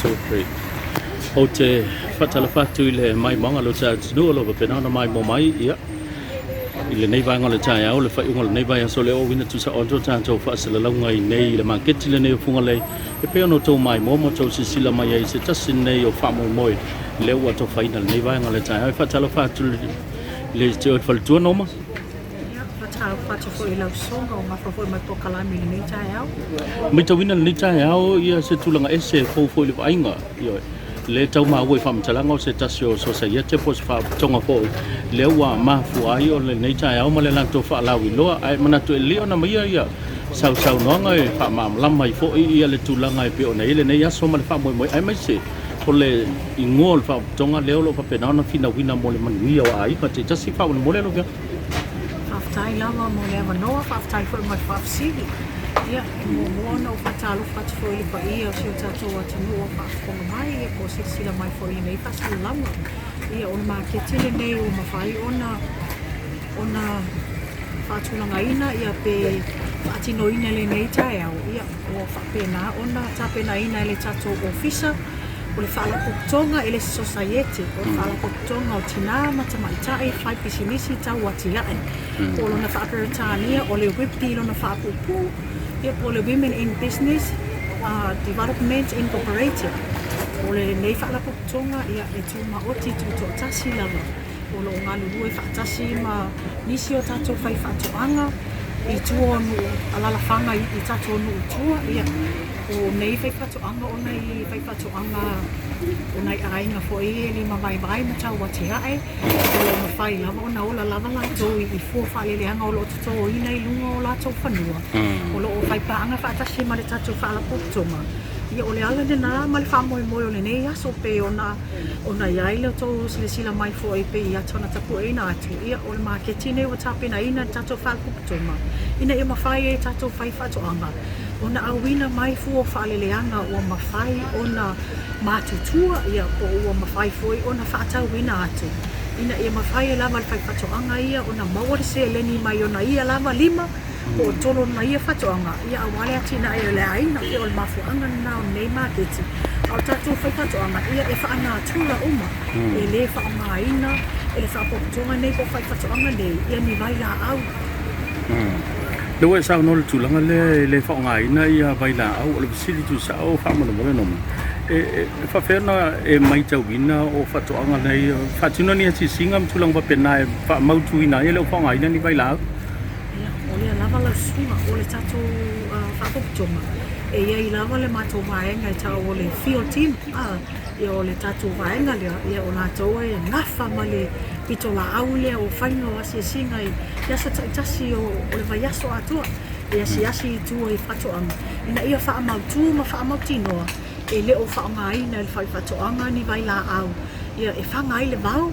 2, 3. Ou te faatalofa atu i le maimoaga o lo tatou atunuu o lo o faapena ona maimoa mai ia, i lenei vaega o le taeao, le faaiuga o lenei vaiaso lea ua uina tuusao atu tatou faasalalauga i nei i le maketi lenei o Fugalei e pei ona outou maimoa ma outou silasila mai ai i se tasi lenei o faamoemoe lea ua atofaina i lenei vaega o le taeao. E faatalofa atu i le te oe faletua Noma. Faatalofa atu foi i lau soga o gafa foi ma le polokalame i lenei taeao. Matauina lenei taeao ia se tulaga ese e fou foi i le vaaiga. Ioe. Le tau maua i faamatalaga o se tasi o sosaiete po o se faalapotopotoga foi lea ua mafua ai o lenei taeao ma le latou faalauiloa. Ae manatu e lelei ona aumaia ia sausaunoaga e faamalamalama ai foi ia le tulaga e pei ona i ai lenei aso ma le faamoemoe aemaise o le igoa o le faalapotopotoga lea o lo o faapena ona finauina mo le manuia o aiga taitasi. Faamolemole lau Afioga. Faafetai lava mo le avanoa, faafetai foi mo le faafesili. Ia, e muamua ona ou faatalofa atu foi i le paia o si o tatou atunuu o faafofoga mai, ia po o silasila mai foi i lenei faasalalauga. Ia, o le maketi lenei ua mafai ona ona faatulagaina ia pe faatinoina i lenei taeao, ia ua faapena ona tapenaina e le tatou Ofisa o le Faalapotopotoga e le se Sosaiete, o le Faalapotopotoga o Tina ma Tamaitai Fai Pisinisi Tau Atiae, po o lona faa-Peretania o le WIBDI lona faapuupuu, ia po o le Women in Business Development Incorporated. O lenei Faalapotopotoga ia e tumaoti tutoatasi lava o lo o galulue faatasi ma nisi o tatou faifaatoaga i tua o nuu, alalafaga i tatou nuu i tua, ia o nei faifaatoaga o nai faifaatoaga o nai aiga foi e lima vaivai ma tau atiae, o lo o mafai lava ona ola lava latou i fua faaleleaga o lo o totoina i luga o latou fanua, o lo o faipaaga faatasi ma le tatou faalapotopotoga. Ia o le ala lena ma le faamoemoe o lenei aso pei ona ona i ai le tou silasila mai foi pei i ata ona tapueina atu, ia o le maketi nei ua tapenaina e le tatou faalapotopotoga ina ia mafai e tatou faifaatoaga ona auina mai fua o faaleleaga ua mafai ona matutua, ia po ua mafai foi ona faatauina atu ina ia mafai ai lava e le faifaatoaga ia ona maua le seleni mai ona ia lava lima po o tolo ona ia faatoaga, ia aua le atinae o le aiga. Ia o le mafuaaga lena o lenei maketi. A o tatou faifaatoaga, ia e faanatura uma, e le faaaogaina e le faalapotopotoga nei po o faifaatoaga nei ia ni vailaau. Lea ua e saunoa i le tulaga lea e le faaaogaina ia vailaau. O le fesili tuusao faamolemole Norman, e faapefea ona e matauina o faatoaga nei faatino ni asiasiga ma tulaga faapena e faamautuina ai e le o faaaogaina ni vailaau? Ia, o lea lava lau susuga, o le tatou faapopotoga, e i ai lava le matou vaega e tau o le field team, ia o le tatou vaega lea, ia o latou e gafa ma le pitolaau lea o faiga o asiasiga i aso taitasi o le vaiaso atoa, e asiasi i tua i faatoaga, ina ia faamautu ma faamautinoa e le o faaaogaina e le faifaatoaga ni vailaau ia e faga ai le vao,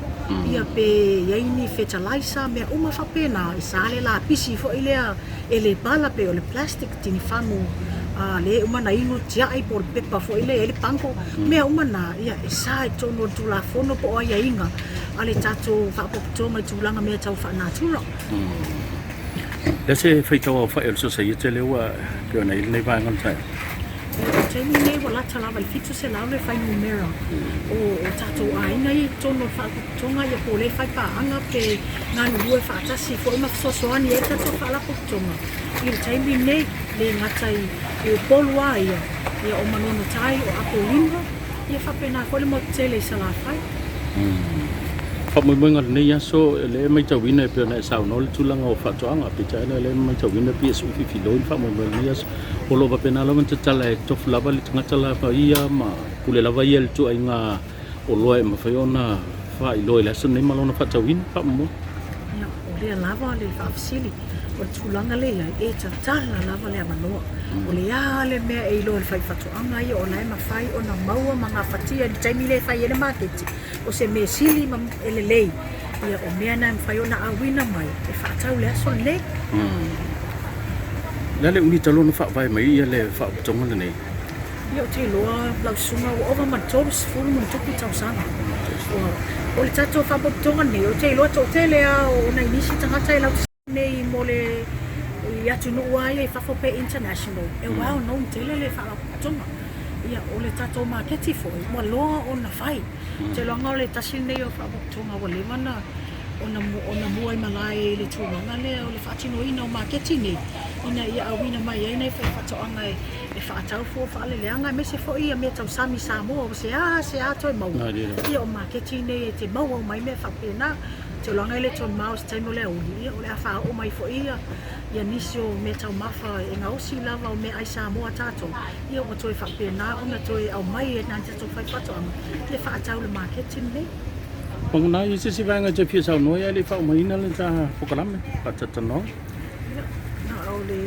ia pe i ai ni fetalaisa, mea uma faapena, e sa le lapisi foi lea e le pala pei o le plastic, tinifagu lea e uma ona inu tiai po o le pepa foi lea e i ai le pango, mea uma na, ia e sa i totonu o le Tulafono po o aiaiga a le tatou Faalapotopotoga i tulaga mea tau faa-natura. Le se faitau aofai o le Sosaiete lea ua pei ona i ai lenei vaega o le taeao? I le taimi lenei ua lata lava i le 700 le fuainumera o tatou aiga ia i totonu o le Faalapotopotoga ia po o lea e fai paaga pe galulue faatasi foi ma fesoasoani ai le tatou Faalapotopotoga i le taimi lenei, le gata i Upolu lava ia, ia o Manono Tai, o Apolima, ia faapena foi le motu tele i Salafai. Faamoemoega o lenei aso, o lea e matauina e pei ona e saunoa le tulaga o faatoaga, peitai ane o lea e matauina pei e sui fifiloi le faamoemoe o lenei aso. O lo o faapena lava ona tatala e tofu lava le tagata lava ia ma pule lava ia i le ituaiga oloa e mafai ona faailoa i le aso lenei ma lona faatauina. Faamoemoe. Ia, o lea lava le faafesili. O le tulaga lea i ai, e tatala lava le avanoa. O le a le mea e iloa e le faifaatoaga ia o la e mafai ona maua ma gafatia i le taimi lea e fai ai le maketi, o se mea sili ma e lelei, ia o mea na e mafai ona auina mai e faatau i le aso lenei. O le a le umi talu ona faavae mai ia le faauputoga lenei? Ia ou te iloa lau susuga ua ova ma le 30 ma ona tupu tausaga. O le tatou faauputoga lenei, ou te iloa toatele lava o nai nisi tagata e latou nei mo le i atunuu lava ia i fafo pe international, e well known tele le faalapotopotoga. Ia, o le tatou maketi foi, ua loa ona fai. Ou te iloaga o le tasi lenei o faalapotopotoga ua leva ona ona muaimalae i le tulaga lea o le faatinoina o maketi nei, ina ia auina mai ai nai faifaatoaga e faatau fua o faaleleaga aemaise foi ia mea tausami Samoa ua seasea toe maua. Ia o maketi nei e te maua uma ai mea faapena. Ou te iloaga e le toe mamao i se taimi o le aoauli, ia o le a faaoo mai foi ia nisi o meataumafa e gaosi lava o meaai Samoa a tatou, ia ua toe faapena ona toe aumai e nai tatou faifaatoaga e faatau i le maketi lenei. Pagana i se isi vaega e te fia saunoa ai ae le i faaumaina le ta polokalame faatalatalanoa. Ia, na o le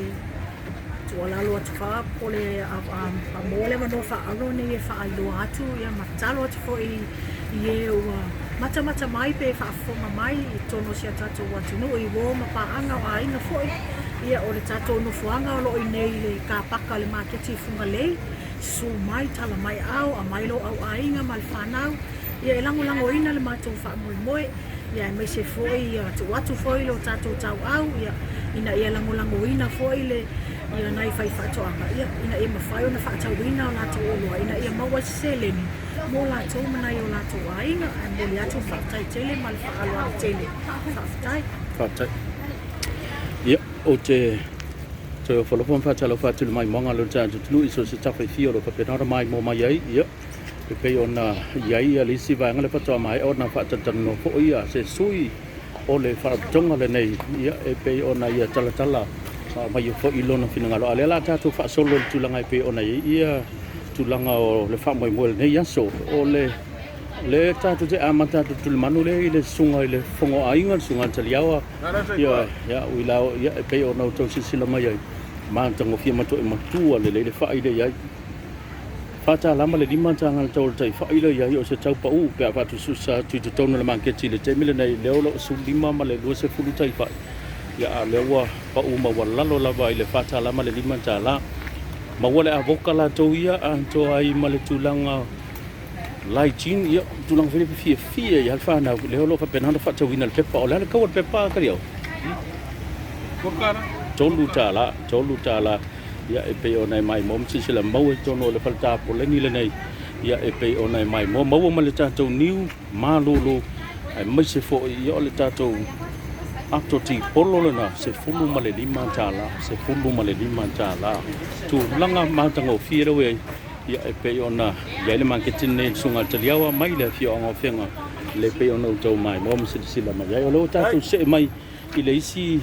tuualalo atu fa po le maua le avanoa faaauro nei e faailoa atu ia ma tatalo atu foi i e ua matamata mai pe faafofoga mai i totonu o si a tatou atunuu i uo ma paaga o aiga foi. Ia o le tatou nofoaga o lo o i inei i le kapaka o le maketi i Fugalei, susu mai, tala mai ao, aumai lou au aiga ma le fanau, ia e lagolagoina le matou faamoemoe, ia aemaise foi ia tuu atu foi lo tatou tauau, ia ina ia lagolagoina foi le ia nai faifaatoaga, ia ina ia mafai ona faatauina o latou oloa ina ia maua ai se seleni mo latou ma nai o latou aiga. Ae momoli atu le faafetai tele ma le faaaloalo tele. Faafetai. Faafetai. Ia, ou te toe ofo alofa ma faatalofa atu i le maimoaga a lo tatou atunuu i so o se tafa e fia o lo o faapena ona maimoa mai ai. Ia, e pei ona i ai ia le isi vaega lea faatoa maea ona faatalatalanoa foi ia se sui o le faalapotopotoga lenei, ia, e pei ona ia talatala ma aumai foi lona finagalo. A o lea o le a tatou faasolo i le tulaga e pei ona i ai ia tulaga o le faamoemoe o lenei aso. O le lea tatou te amata atu i Tulimanu lea i le susuga i le Fofoga o Aiga, le susuga ia Taliaoa, ia, ia, Uilao, ia, e pei ona outou silasila mai ai, matagofie ma toe matua lelei le fai lea i ai. $4 ma le 5 taga le tau o le taifai lea i ai, o se tau pau pe a faatusatusa atu i totonu o le maketi i le taimi lenei, lea o lo o 15 ma le 20 taifai, ia, a o lea ua pau maualalo lava i le $4 ma le $5. Maua le avoka latou ia atoa ai ma le tulaga Laijin, ia, tulaga foi lea fiafia ai lava le fanau, lea o lo o faapena ona faatauina le pepa. O le a le tau o le pepa Kaliau? $3, $3. Ia, e pei ona e maimoa ma silasila maua i totonu o le fale tapoleni lenei, ia, e pei ona e maimoa maua ma le tatou niu malolo, aemaise foi ia o le tatou ato tipolo lena, $15, $15. Tulaga matagofie lea ua i ai. Ia, e pei ona i ai le maketi lenei i le Susuga a Taliaoa mai le afioaga o Afega, le pei ona outou maimoa ma silasila mai ai. O lea ua tatou see mai i le isi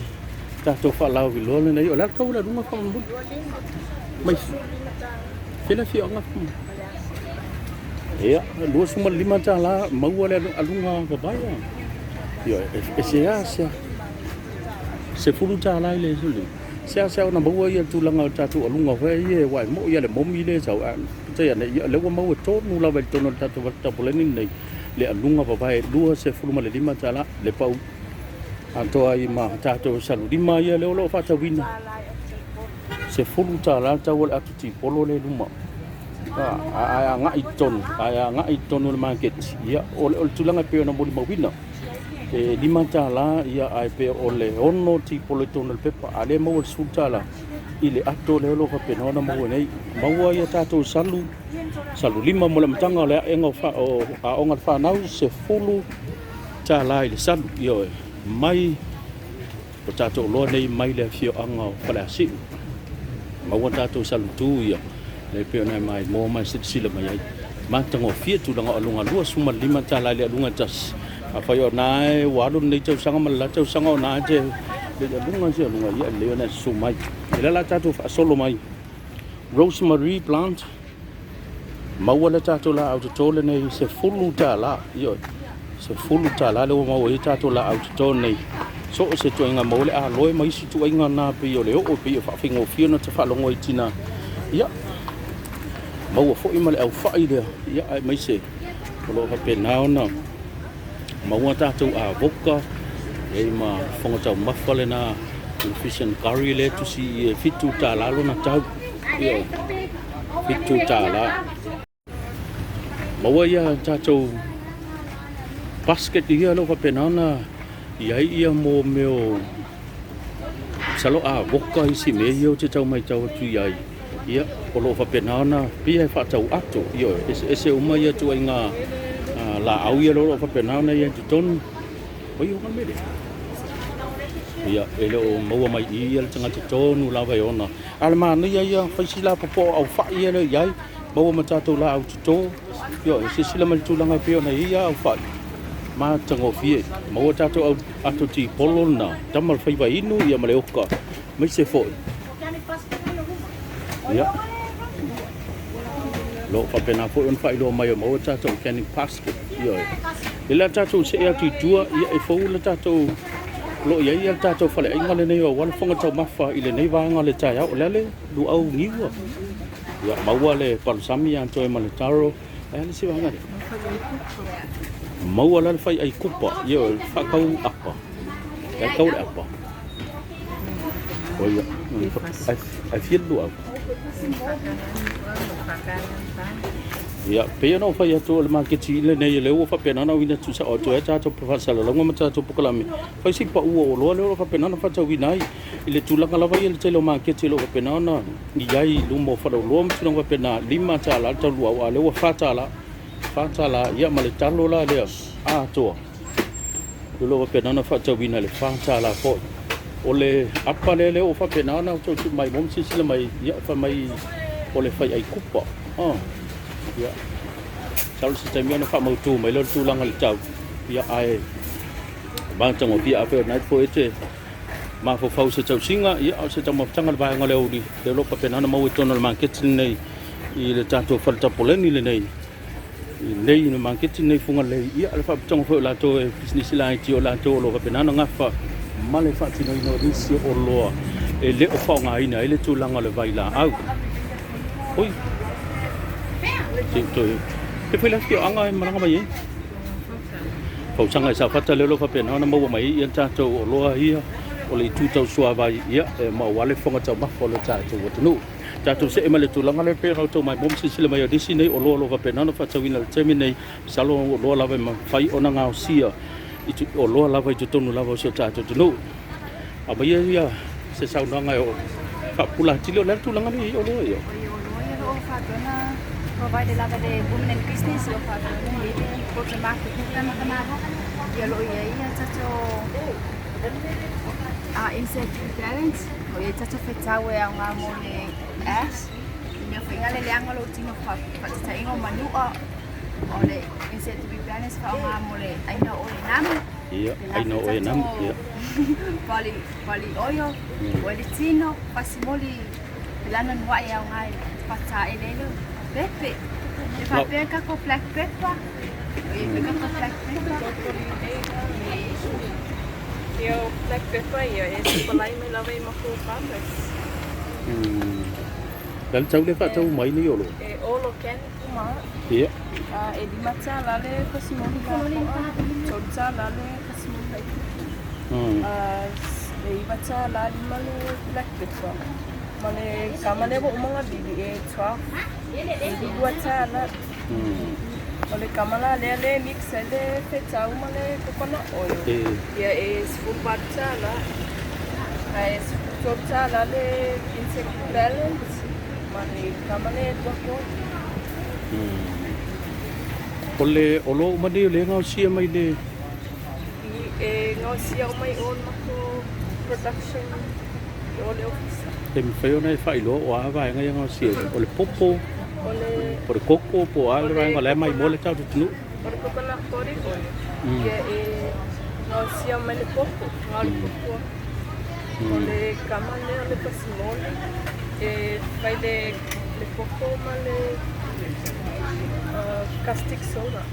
tatou faalauiloa lenei. O le a le tau o le aluga faamolemole? Mai fea le afioaga? Ia, $25 maua le aluga vavae. Ia, e seasea $10 i le Seasea ona maua ia tulaga o tatou aluga foi ia aua e moi lava le momi lea e sau, ae peitai ane, ia o lea ua maua tonu lava i totonu o le tatou tapoleni lenei le aluga vavae $25 le pau atoa ai ma tatou salulima ia lea o lo o faatauina. $10 le tau o le ato tipolo lea i luma. Ae agai i totonu, ae agai i totonu o le maketi, ia o le tulaga e pei ona molimauina. E $5 ia ae pe o le 6 tipolo i totonu o le pepa, a o lea e maua i le $10 i le ato lea o lo o faapena ona maua nei. Maua ia tatou salu, salu lima mo le amataga o le aega o aoga a le fanau, $10 i le salu, ioe, mai o tatou oloa nei mai le afioaga o Faleasiu. Maua tatou salutu ia, lea pei ona e maimoa ma e silasila mai ai. Matagofie tulaga o aluga, $25 i le aluga e tasi. Afai o na e ua alu lenei tausaga ma le la tausaga o na e te le aluga se aluga, ia lelei ona e susu mai. O lea la tatou faasolo mai Rosemary plant, maua le tatou laau toto lenei $10, ioe, $10 lea ua maua ai tatou laau toto nei. So o se tuaiga maua le aloe ma isi tuaiga na pei o le oo, pei o faafaigofie ona faalogo ai tina. Ia, maua foi ma le aufai lea, ia, aemaise o lo o faapena ona maua tatou avoka, e ma fofoga taumafa lena, le fish and curry lea tusi e $7 lona tau. Ia, $7. Maua ia tatou basket ia lo faapena ona i ai ia mo mea o masalo avoka isi mea ia ou te tau matau atu i ai. Ia, o lo o faapena ona pei e faatau ato, ioe, eseese uma ia ituaiga laau ia o lo o faapena ona i ai i totonu. Oi, o mea lea. Ia, e le o maua mai i i le tagata tonu lava e ona. A o le manaia ia, fai si lapopoa o aufai ia lea i ai, maua ma tatou laau toto. Ioe, silasila mai i le tulaga e pei ona i ai ia aufai, matagofie. Maua tatou au ato tipolo lena, tama le faiva inu ia ma le oka, maise foi. Ia, lo o faapena foi ona faailoa mai o maua tatou organic basket. Ioe. E le tatou see atu i tua, ia e fou le tatou lo o i ai le tatou faleaiga lenei o aua le fofoga taumafa i lenei vaega o le taeao. O le a le luau niua. Ia, maua le palusami ia toe ma le taro. Ai le isi vaega lea. Maua la le fai ai kupa. Ioe, faatau apa. E tau le apa. O ia, ai fia le luau. Ia, pei ona ou fai atu o le maketi lenei lea ua faapena ona auina tuusao atu ai tatou faasalalauga ma tatou polokalame. Fai si pau o oloa lea o lo o faapena ona faatauina ai i le tulaga lava ia i le tele o maketi o lo o faapena ona i ai i luma o faleoloa ma tulaga faapena, $5 le tau luau, a o lea ua $4, $4, ia ma le talo la lea atoa o lo o faapena ona faatauina i le $4 foi. O le apa lea lea ua faapena ona outou tuu mai mo ma silasila mai, ia fai mai o le fai ai kupa. Oh. Ia, masalo se taimi ona faamautu mai lea o le tulaga i le tau, ia ae matagofie afai o lena foi e te mafaufau i se tausiga, ia o se taumafataga le vaega o le aoauli lea o lo o faapena ona maua i totonu o le maketi lenei i le tatou fale tapoleni lenei i nei le maketi lenei Fugalei. Ia o le faapitoga foi o latou e pisinisi laiti o latou o lo o faapena ona gafa ma le faatinoina o nisi o oloa e le o faaaogaina ai le tulaga o le vailaau. Oi, se i toe e foi le afioaga e malaga mai ai. Fausaga i Safata lea o lo o faapena ona maua mai ai ia tatou oloa ia o le itu tau suavai, ia e maua le fofoga taumafa o le tatou atunuu. Tatou see mai le tulaga lea pei ona outou maimoa ma silasila mai o nisi nei oloa o lo o faapena ona faatauina i le taimi nei, masalo o oloa lava e mafai ona gaosia i oloa lava i totonu lava o si o tatou atunuu. Aumaia ia se saunoaga e faapupula atili o le a le tulaga lea i oloa ia. O i oloa ia o lo o faapea ona provide lava e le Women in Business, o lo o faapea ona i ai le go-to-market program a ka Malo. Ia o lo o i ai ia tatou insect repellent, o lo o i ai tatou fetau e aoga mo le ash. I mea foi le leaga o lou tino faataitaiga o manua, o le insect repellent faaaoga mo le aina o oe namu. Ia, aina o oe namu, ia. Body, body oil, oe le tino, fasimoli lana nuai e aoga e faataele ai le pepe. E faapea tatou black pepper, o i ai foi tatou black pepper. Ia o black pepper ia e supply mai lava i matou farmers. Le a le tau lea faatau mai nei oloa? E all organic uma. Ia. E $5 le pasimoli lapoa, $3 le pasimoli laitiiti. E $9.50 le black pepper. Ma le kama lea ua uma ona vili e 12, e $22. O le kama la lea le mix ai le fetau ma le coconut oil. Ia e $18. Ae $13 le insect repellent ma le kama lea e 23. O le oloa uma nei o lea e gaosia mai le E gaosia uma i o le matou production i o le ofisa. E mafai ona e faailoa o a vaega ia gaosia ai? O le popo, O le o le koko, po o a le vaega o la e maimoa le tatou atunuu? O le coconut body oil, ia e gaosia mai le popo, gao le popo. O le kama lea o le pasimoli, e fai le koko ma le caustic soda.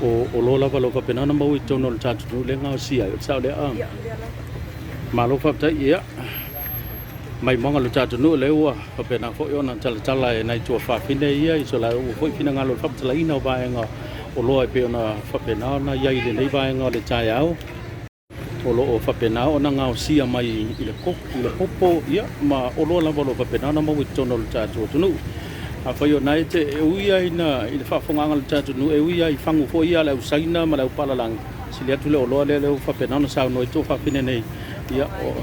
O oloa lava o lo o faapena ona maua i totonu o le tatou atunuu lea e gaosia ai, o le sao lea? Ia, lea lava. Malo faafetai. Ia, maimoaga o le tatou atunuu lea ua faapena foi ona talatala e nai tuafafine ia i so laua foi finagalo i le faamatalaina o vaega oloa e pei ona faapena ona i ai i lenei vaega o le taeao o lo o faapena ona gaosia mai i le koko, i le popo, ia ma oloa lava o lo o faapena ona maua i totonu o le tatou atunuu. Afai o na e te e ui ai na i le faafofogaaga a le tatou atunuu, e ui ai i fagu foi ia a le au Saina ma le au palalagi, sili atu le oloa lea lea ua faapena ona saunoa i tuafafine nei, ia o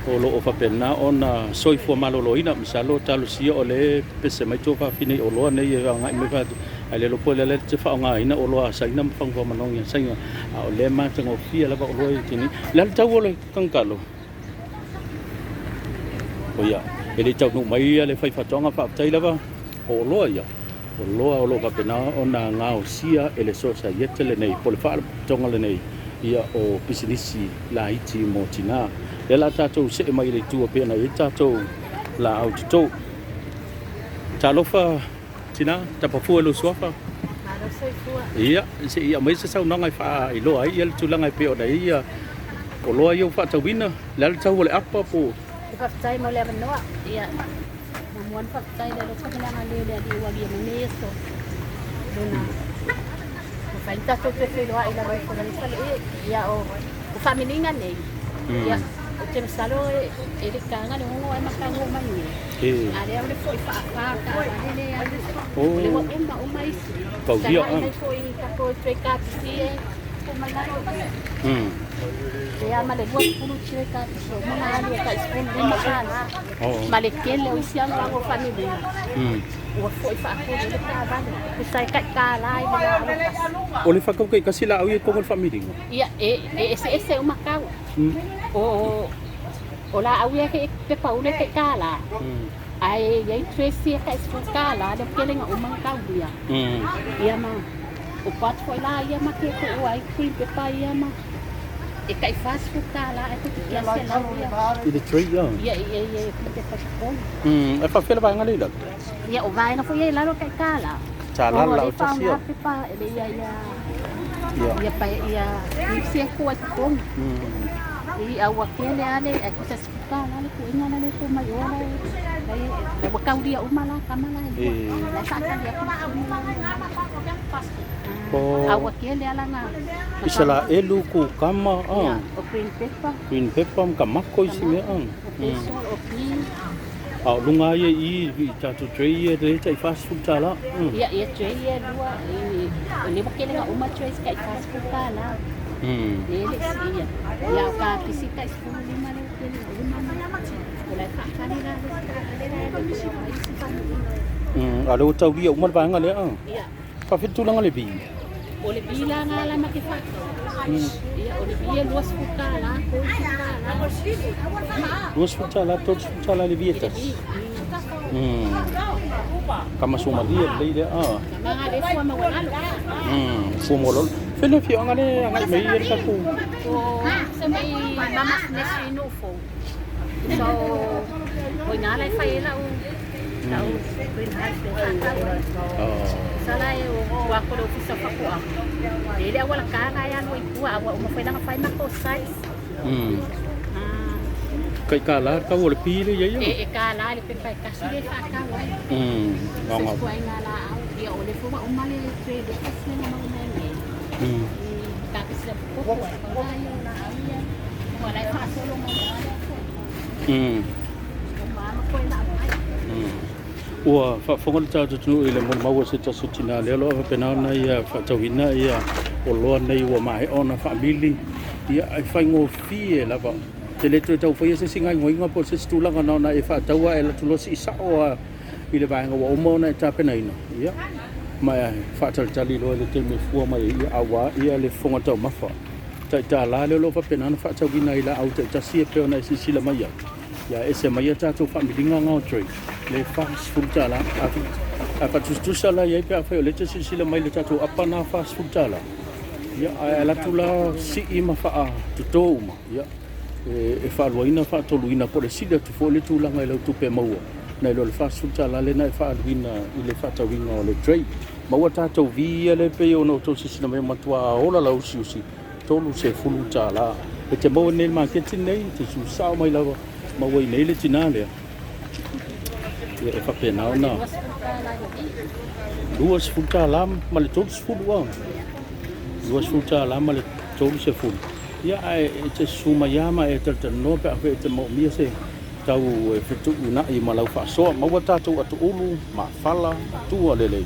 o lo o faapena ona soifua maloloina. Masalo talosia o lea e pepese mai tuafafine i oloa nei e agai mai faa ae le iloa po o le a le te faaaogaina oloa a Saina ma fagu manogi a Saina, a o lea e matagofie lava oloa i tini. O le a le tau o le kangkalo? O ia, e le i taunuu mai ia le faifaatoaga, faafetai lava o oloa ia. Oloa o lo o faapena ona gaosia e le sosaiete lenei po o le faalapotopotoga lenei ia o pisinisi laiti mo tina. Lea la tatou see mai i le itu e pei ona i ai tatou laau toto. Talofa tina, tapafua i lou suafa. Malo soifua. Ia, se i aumai se saunoaga e faailoa ai ia le tulaga e pei ona i ai ia oloa ia ua faatauina, le a le tau o le apa po o... Faafetai mo le avanoa. Ia, muamua ona faafetai i le alofa ma le agalelei o le Alii ua alia mai nei aso. Lona mafai ona tatou toe feiloai i lalo ifo o lana fale. Ia, o faamiliga nei, ia, ou te masalo e le taga le gogo ae matago mai nei. A lea o le foi faafa taavale lea alu. O le ua uma uma isi. Tagai mai foi i tatou tray kapisi e tuu mai lalo i i. Lea ma le 20 tray kapisi uma na alu e tai $15. Ma le tele o isi alualu o faamiliga. Ua foi faatolu ai le taavale. Tusa e tai $1 i le laau e tasi. O le faataukaitasi laau ia i totonu o le faamiliga? Ia, e eseese uma tau. O o laau ia e pepa ulu e tai $1. Ae i ai trays ia e tai $10 le kelega uma na taulia. Ia ma o part foi la ia ma ke tuua ai green pepper ia ma e tai $40 ae toeitiiti lava 100 ia. I le tray ia? Ia, ia, ia, green pepper totonu. E faapefea le vaega lea i lalo? Ia, o vaega foi ia i lalo e tai $1. $1 le laau tasi ia? Pepa e le ia ia ia pa ia leaves ia tua i totonu. I a ua kele ale ai kusa $10 le tuuina la le tuu mai o la e ua taulia uma la tama la e lua. La e faatali atu le a ua kele ala na Isalaelu kukama a. Ia, o green pepper. Green pepper ma kamako isi mea a. O basil, o pea. A o luga ia i i tatou tray ia le tai $40. Ia, ia tray ia lua i o le ua kele uma trays tai $40. Le le si ia. Ia o ka pisi tai 15 le kele uma. O la faatali la le le isi A le ua taulia uma le vaega lea. Ia. Faafetai tulaga le vi. O le vi la nga la ma ke faatau. Ia o le vi e $20, $30. $20, $30 le vi e tasi. Kama sumalia lelei lea. Kama le fua maualalo. Fua maualalo. Fea le afioaga le agai mai ai le tatou. O se mai Mama's Nest i Nuu Fou. So, o ina la e fai ai lau lau greenhouse le faatau ai. Sa la e o tua atu o le ofisa o faatoaga. E le auala taga e alu ai i tua, a ua uma foi la ona fai matou size. Kai $1 le tau o le pi le i ai E $1 le pepa e tasi le faatau ai. Se ituaiga laau. Ia o le foi ua uma le tray le tasi na maua mai nei. Kapisi la popo ai pau la ia o laau ia. Ua la e faasolo mai lava lea foi. Uma ma koe laau mai. Ua faafofoga le tatou atunuu i le molimau a se tasi o tina lea o lo o faapena ona ia faatauina ia oloa nei ua maea ona faamili ia e faigofie lava. E te le toe tau faia se isi gaoioiga po o se isi tulaga na ona e faatau lava e alu atu loa sii sao lava i le vaega ua uma ona e tapenaina ia ma e faatalitali loa i le taimi e fua mai ai ia aua ia le fofoga taumafa. Tai $1 lea o lo o faapena ona faatauina ai laau taitasi e pei ona e silasila mai ai. Ia ese mai a tatou faamiliga nga o tray le $40. A faatusatusa la i ai pe afai o lea e te silasila mai i le tatou apa na $40. Ia ae alu atu la sii ma faatoto uma ia e faaluaina faatoluina po o le sili atu foi le tulaga i lau tupe maua nai lo le $40 lea na e faaaluina i le faatauina o le tray. Maua tatou vi ia lea pei ona outou silasila mai matua ola la usiusi $30. E te maua nei i le maketi lenei, e te susao mai lava, maua i nei le tina lea. Ia e faapena ona $20 ma le 30 a. $20 ma le 30. Ia ae e te susu mai lava ma e talatalanoa pe afai e te maomia se tau e fetuunai ma lau faasoa. Maua tatou atuulu, mafala, atua lelei.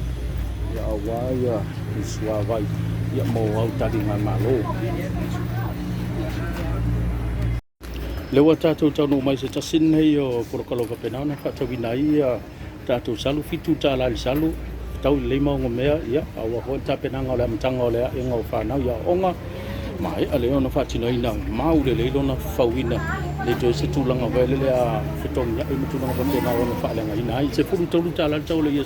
Ia aua ia le suavai ia mo au taligamalo. Lea ua tatou taunuu mai i se tasi lenei o polokalo faapena ona faatauina ai ia tatou salu, $7 i le salu, fetaui lelei ma ogomea, ia, aua foi le tapenaga o le amataga o le aega o fanau i aoaoga, maea lea ona faatinoina mau lelei lona fafauina, le toe se tulaga foi lele a fetogiai ma tulaga faapena ona faaleagaina ai. $13 le tau o le ia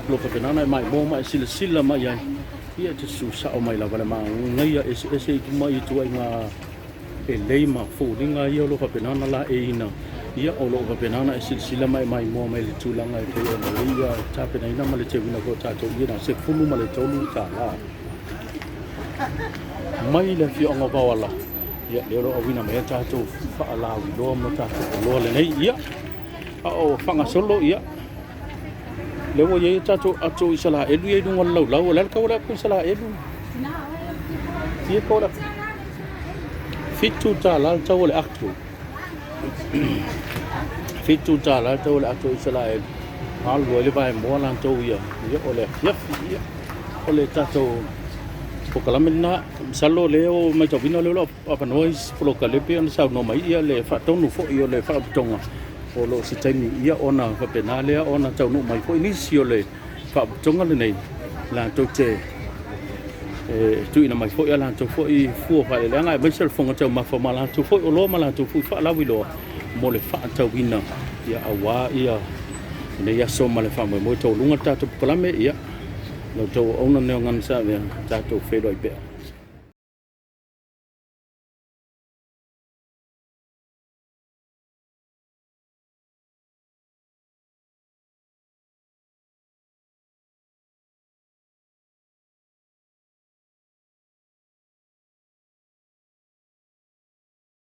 lo faapena ona e maimoa ma e silasila mai ai, ia e te susao mai lava le manaia eseese i luma i ituaiga elei ma foliga ia o lo o faapena ona laeiina, ia o lo o faapena ona e silasila ma e maimoa mai i le tulaga e pei ona i ai ia tapenaina ma le teuina foi o tatou ie na $13 mai le afioaga o Vaoala. Ia lea o lo o auina mai ai tatou faalauiloa ma tatou oloa lenei, ia a o faagasolo, ia lea ua i ai tatou ato Isalaelu ia i luga o le laulau. O le a le tau o le ato Isalaelu? Fia tau o le ato? $7 le tau o le ato. $7 le tau o le ato Isalaelu. Alu ai le vaemoa latou ia, ia o le afiafi, ia o le tatou polokalame lena. Masalo o lea o matauina o lea o lo o avanoa isi polokale pei ona saunoa mai ia le faatonu foi o le faalapotopotoga o lo o se taimi ia ona faapena lea ona taunuu mai foi nisi o le faalapotopotoga lenei latou te e tuuina mai foi a latou foi fua faaeleeleaga aemaise o le fofoga taumafa ma latou foi oloa ma latou foi faalauiloa mo le faatauina ia aua ia lenei aso ma le faamoemoe taualuga le tatou polokalame. Ia la outou auauna lenei o Gana Saavea, tatou feiloai pea.